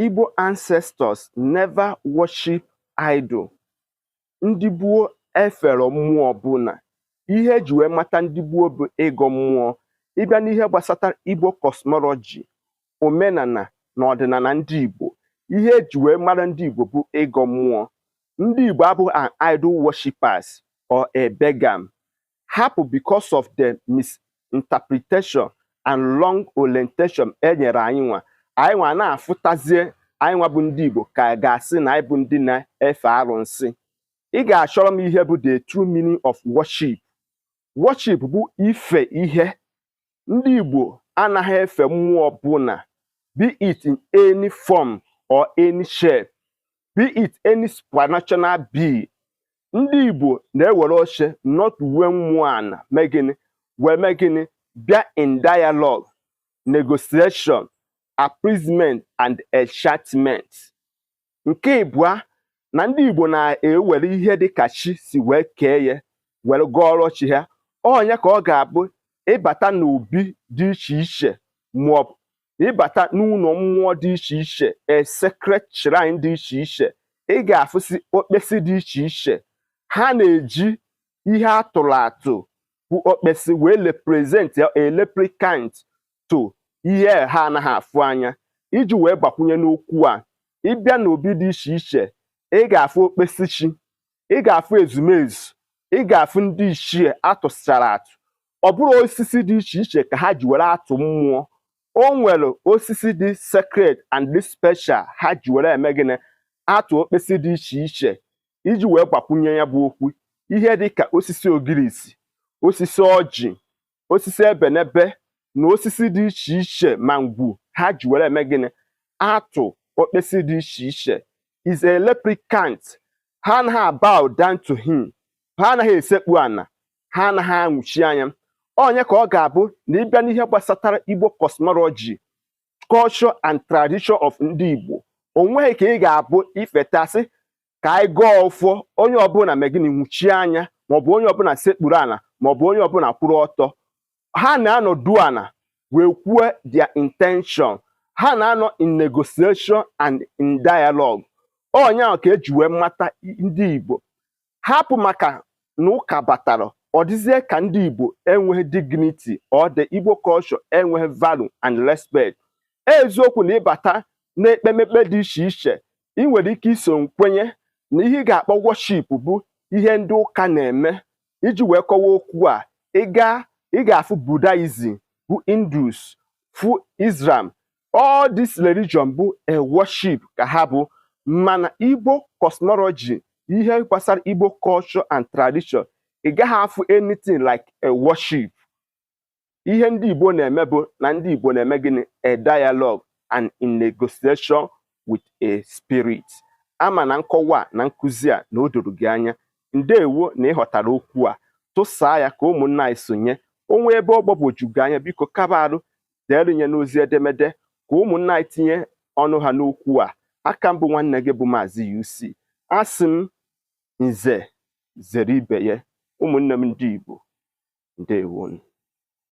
Igbo ancestors never worship idol. Ndị gboo efero mmụọ ọbụla. Ihe eji wee mata ndị gboo bụ ịgọ mmụọ. Ịbịa n'ihe gbasatara Igbo cosmology, omenala na ọdịnala ndị Igbo, ihe eji wee mara ndị Igbo bụ ịgọ mmụọ. Ndị Igbo abụghị an idol worshippers or a pagan. Hapụ because of the misinterpretation and wrong orientation e nyere anyị nwa, anyị nwa na-afụtazie anyị nwa bụ ndị Igbo ka a ga-asị na anyị bụ ndị na-efe arụnsị. Ị ga-achọrọ m ihe bụ the true meaning of worship. Worship bụ ife ihe. Ndị Igbo anaghị efe mmụọ ọbụla, be it in any form or any shape, be it any supernatural being. Ndị Igbo na-ewere oche nọtuwe mmụọ ana, mee gịnị? Wee mee gịnị? Bịa in dialogue, negotiation, appeasement and enchantment. Nke ịbụa na ndị Igbo na-ewere ihe dịka chi si wee kee ya were gọọrọ chi ha. Ọnya ka ọ ga-abụ ịbata n'obi dị iche iche maọbụ ịbata n'ụlọ mmụọ dị iche iche, a sacred shrine dị iche iche, ị ga-afụsị okpesi dị iche iche. Ha na-eji ihe atụrụ atụ bụ okpesi wee represent a replicant to ihe ha anaghị afụ anya. Iji wee gbakwunye n'okwu a, ịbịa n'obi dị iche iche, ị ga-afụ okpesi chi, ị ga-afụ ezumezu, ị ga-afụ ndị ichie atụsara atụ. Ọ bụrụ osisi dị iche iche ka ha ji were atụ mmụọ. O nwere osisi dị sacred and dị special ha ji were eme gịnị? Atụ okpesi dị iche iche. Iji wee gbakwunye ya bụ okwu, ihe dịka osisi ogirisi, osisi ọjị, osisi ebenebe na osisi dị iche iche ma ngwu ha ji were eme gịnị? Atụ okpesi dị iche iche is a replicant. Ha anaghị bow down to him, ha anaghị esekpu ana, ha anaghị anwụchi anya. Onye ka ọ ga-abụ na ịbịa n'ihe gbasatara Igbo cosmology, culture and tradition of ndị Igbo, o nweghị ka ị ga-abụ ifetasị ka anyị gọọ ọfọ, onye ọbụla mee gịnị? Nwuchie anya, maọbụ onye ọbụla sekpuru ala, maọbụ onye ọbụla kwụrụ ọtọ. Ha na-anọdụ ala wee kwuo their intention. Ha na-anọ in negotiation and in dialogue. Onye ahụ ka eji wee mata ndị Igbo. Hapụ maka na ụka batara, ọ dịzie ka ndị Igbo enweghị dignity or the Igbo culture enweghị value and respect. Eziokwu na ịbata n'ekpemekpe dị iche iche, ị nwere ike iso nkwenye na ihe ị ga-akpọ worship bụ ihe ndị ụka na-eme. Iji wee kọwaa okwu a, ị gaa, ị ga-afụ Buddhism, bụ Hindus, fụ Islam. All this religion bụ a worship ka ha bụ. Mana Igbo cosmology, ihe gbasara Igbo culture and tradition, ị gaghị afụ anything like a worship. Ihe ndị Igbo na-eme bụ na ndị Igbo na-eme gịnị? A dialogue and in negotiation with a spirit. Ama na nkọwa a na nkụzi a na o doro gị anya. Ndeewo na ịghọtara okwu a. Tụsaa ya ka ụmụnna anyị sonye. Onwe ebe ọ gbagwoju gị anya, biko kaba arụ deere nye n'ozi edemede ka ụmụnna anyị tinye ọnụ ha n'okwu a. Aka mbụ, nwanne gị bụ Maazị UC. Asị m, nze zere ibe ya. Ụmụnne m ndị Igbo, ndewonu.